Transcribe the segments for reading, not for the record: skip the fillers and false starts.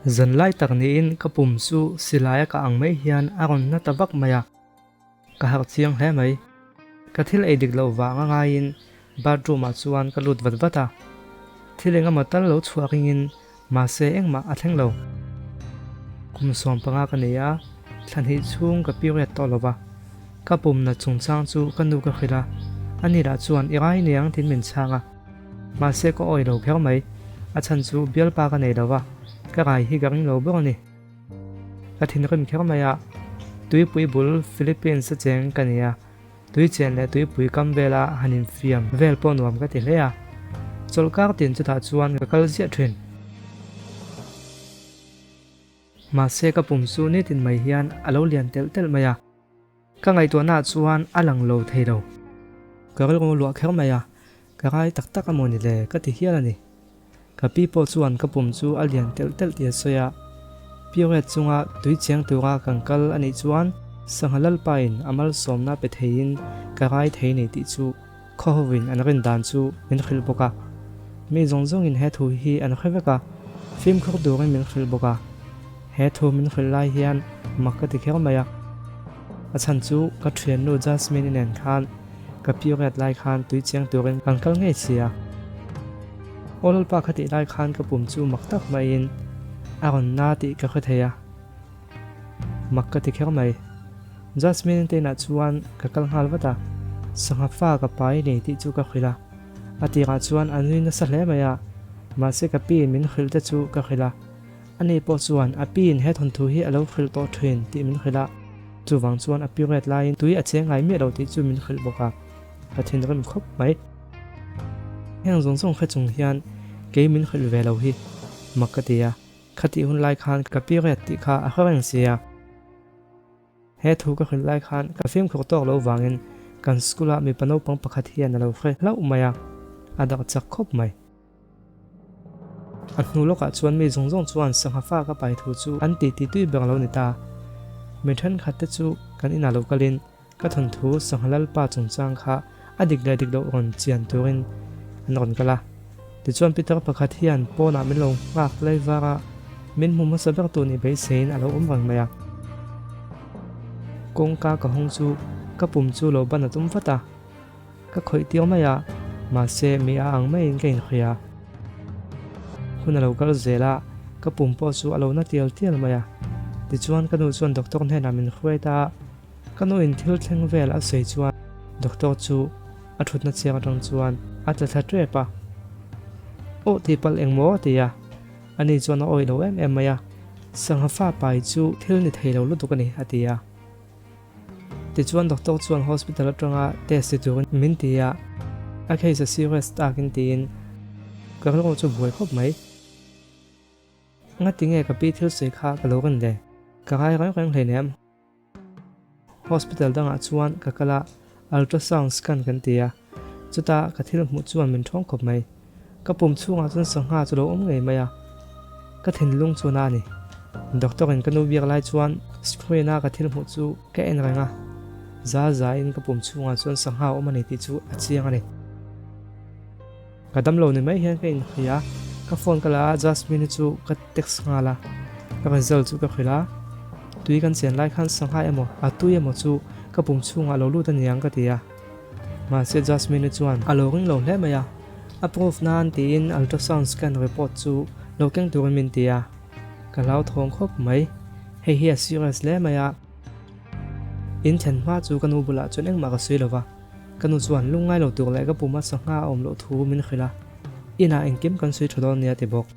Zan lai tak niin ka pum chu silai a kah ang mai hian a rawn na ta vak mai a, ka harh chiang hle mai. Ka thil ei dik loh vang a ngaiin bathroom ah chuan ka lut vat vat a, thil eng emaw tal lo chhuah ringin mahse engmah a thleng lo. Kum 15 ka nei a, thla hnih chhung ka period tawh lo va, ka pum nat chungchang chu ka nu ka hrilh a, ani lah chuan i rai niang tiin min chhang a. Mahse ka awi lo kher mai, a chhan chu bialpa ka nei lo va, ka rai hi ka ring lo bawk a ni. Ka thinrim kher mai a, tuipui bul Philippines a cheng ka ni a, tui chen leh tuipui kam vela han infiam vel pawh nuam ka ti hle a, chawlhkar tin chutah chuan ka kal ziah thin. Mahse ka pum chu nitin mai hian a lo lian telh telh mai a. Ka ngaihtuahnaah chuan a lang lo thei lo. Ka rilru luah kher mai a, ka rai tak tak a maw ni le ka ti hial a ni. Ka pi pawh chuan ka pum chu a lian telh telh tih a sawi a, period chunga tui cheng tura kan kal a nih chuan sangha lalpain a malsawmna pe theiin ka rai thei nei tih chu Khaw-hovin an rin dan chu min hrilh bawk a. Mi zawng zawngin he thu hi an hre vek a, fimkhur turin min hrilh bawk a. He thu min hrilh lai hian mak ka ti kher mai a. A chhan chu ka thiannu Jasmine-i nen khan ka period lai khan tui chiang turin kan kal ngei si a. Aw Lalpa kha tih lai khan ka pum chu mak tak maiin a rawn na tih ka hre thei a. Mak ka ti kher mai. Jasmine te inah chuan ka kal nghal vat a, sangha fa ka pai nei tih chu ka hrilh a. A tirah chuan a nui nasa hle mai a, mahse ka piin min hrilh te chu ka hrilh a. Ani pawh chuan a piin he thawnthu hi a lo hrilh tawh thin tih min hrilh a, chuvang chuan a period laiin tui a cheng ngai miah lo tih chu min hrilh bawk a, ka thinrim khawp mai. Heng zawng zawng hre chung hian kei min hrilh ve lo hi mak ka ti a, khatih hun lai khan ka period tih kha a hre reng sia. He thu ka hrilh lai khan ka fimkhur tawk lo vangin kan school ah mipa naupang pakhat hian a lo hre hlauh mai a, a dak chak khawp mai. A hnu lawkah chuan mi zawng zawng chuan sangha fa ka pai thu chu an ti ti tui ber lo ni ta. Mi thenkhat te chu kan inah lo kalin ka thawnthu sangha lalpa chungchang kha a dik leh dik loh rawn chian turin an rawn kal a. Tichuan Peter pakhat hian pawnah min lo nghak lai var a, min hmu hmasa ber tur nih beiseiin a lo awm reng mai a. Kawngka ka hawng chu ka pum chu lo ban a tum vat a, ka khawih tir mai a, mahse mi a ang maiin ka inhria. Hun a lo kal zel a, ka pum pawh chu a lo na tial tial mai a. Tichuan ka nu chuan doctor hnenah min hruai ta a, Ka nu in thil thleng vel a sawi chuan doctor chu a thutna chiang atang chuan a tla thla tep a. Aw tih palh eng maw a ti a, ani chuan a awih lo em em mai a, sangha fa pai chu thil ni thei lo lutuk a ni a ti a. Tichuan doctor chuan hospital atanga test ti turin min ti a, a case a serious takin tiin ka rilru chu buai khawp mai. Ngati nge ka pi thil sawi kha ka lo rin le? Ka ngai reng reng hleinem. Hospital dangah chuan ka kal a, ultrasound scan kan ti a, chuta ka thil hmuh chuan min thawng khawp mai. Ka pum chhungah chuan sangha chu lo awm ngei mai a, ka thinlung chu na a ni. Doctor in ka nu biak lai chuan screen a ka thil hmuh chu ka en reng a, za za in ka pum chhungah chuan sangha a awm a ni tih chu a chiang a ni. Ka damlo ni mai hian ka inhria a, ka phone ka la a, Jasmine-i chu ka text nghal a, ka result chu ka hrilh a, tui kan chen lai khan sangha emaw a tui emaw chu ka pum chhungah lo lut aniang ka ti a, mahse Jasmine-i chuan a lo ring lo hle mai a, a proof nan tiin ultrasound scan report chu lo keng turin min ti a, ka hlauthawng khawp mai, hei hi a serious hle mai a, in thlen hma chu ka nu bulah chuan engmah ka sawi lo va. Ka nu chuan lungngai lo tur leh ka puma sangha a awm loh thu min hrilh a, inah engkim kan sawi tha dawn nia ti bawk.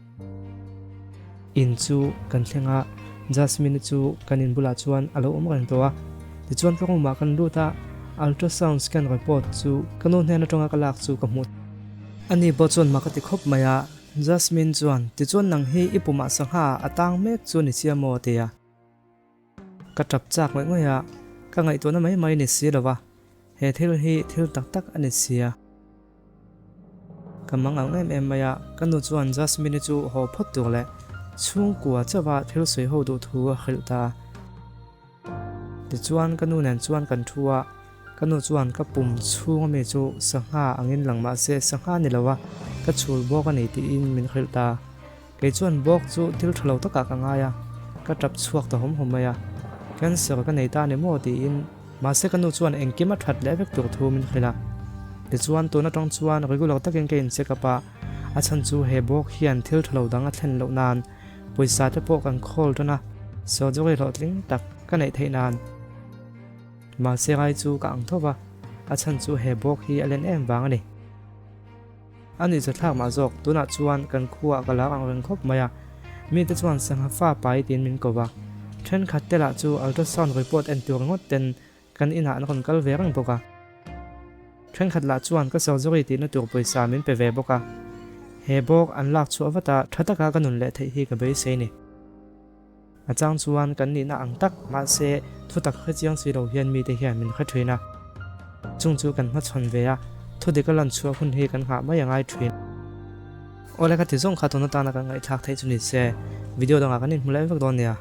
In chu kan thleng a, Jasmine-i chu kan in bulah chuan a lo awm reng tawh a, tichuan ka room ah kan lut a, ultrasound scan report chu ka nu hnen atanga ka lak chu ka hmuh. Ani pawh chuan mak a ti khawp mai a, Jasmine chuan tichuan nang hi i pumah sangha a tang mek chu ni sia maw a ti a. Ka tap chak ngawih ngawih a, ka ngaihtuahna mai mai ni si lo va, he thil hi thil tak tak a ni sia. Ka mang ang em em mai a, ka nu chuan Jasmine-i chu haw phawt tur leh chhungkua chauha thil sawi ho duh thu a hrilh ta a. Tichuan ka nu nen chuan kan thu a, ka nu chuan ka pum chhung ami chu sangha angin lang mahse sangha ni lo a, ka chhul bawk a ni tiin min hrilh ta a. Kei chuan bawk chu thil tha lo takah ka ngai a, ka tap chhuak ta hawm hawm mai a. Cancer ka nei ta a ni maw tiin mahse ka nu chuan engkim a that leh vek tur thu min hrilh a. Tichuan tun atang chuan regular takin ka in check up a, a chhan chu he bawk hian thil tha lo dang a thlen loh nan pawisa te pawh kan khawl tan a, surgery hlawhtling tak ka neih theih nan. Mahse rai chu ka ang tho va, a chhan chu he bawk hi a len em vang a ni. A nih zathlak mah zawk, tunah chuan kan khuaah ka lar ang reng khawp mai a, mite chuan sangha fa pai tiin min ko va. Thenkhat te lah chu ultrasound report en tur ringawt ten kan inah an rawn kal ve reng bawk a. Thenkhat lah chuan ka surgery tihna tur pawisa min pe ve bawk a. He bawk an lak chhuah vat a, tha taka ka nun leh theih hi ka beisei ni. A chang chuan kan nihna ang tak, mahse thutak hre chiang si lo hian mite hian min hre thin a. Chung chu kan hmachhawn ve a, thudik a lan chhuah hun hi kan nghah mai a ngai thin. Awle ka ti zawng kha tun atana kan ngaihthlak theih chu ni se, video dangah kan inhmu leh vek dawn nia.